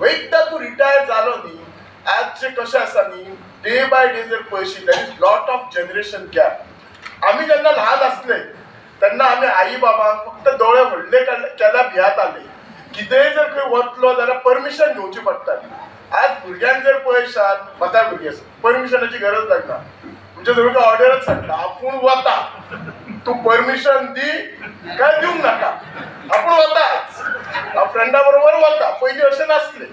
एकदां तूं रिटायर जालो न्ही, आज जे कशें आसा न्ही, डे बाय डे जर पळयशी, there is lot of generation gap. आमी जेन्ना ल्हान आसले तेन्ना आमी आई बाबांक फक्त दोळे व्हडले केल्या भियाताले. कितेंय जर खंय वतलो जाल्यार परमिशन घेवची पडटाली. आज भुरग्यांक जर पळयशात, म्हाका भुरगीं आसा, परमिशनाची गरज लागना. म्हणजे जणू काय ऑर्डरच सांगता, आपूण वता, तूं परमिशन दी काय दिवंक नाका, आपूण वताच, हांव फ्रेंडा बरोबर वता. पयलीं अशें नासलें.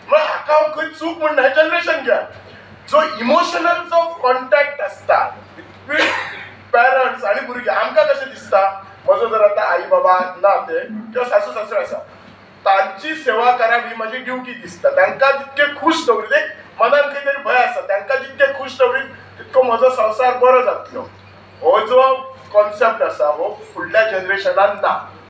म्हळ्यार हाका हांव खंय चूक म्हणना, जनरेशन गॅप जो इमोशनल जो कॉन्टॅक्ट आसता बिटवीन पेरंट्स आनी भुरगीं. आमकां कशें दिसता, म्हजो जर आतां आई बाबा ना ते किंवा सासू सासरे आसा, तांची सेवा करप ही म्हजी ड्युटी दिसता. तांकां जितके खूश दवरीत, एक मनान खंय तरी भंय आसा, तांकां जितके खूश दवरीत तितको म्हजो संवसार बरो जातलो. हो जो कॉन्सेप्ट आसा हो फुडल्या जनरेशनान ना.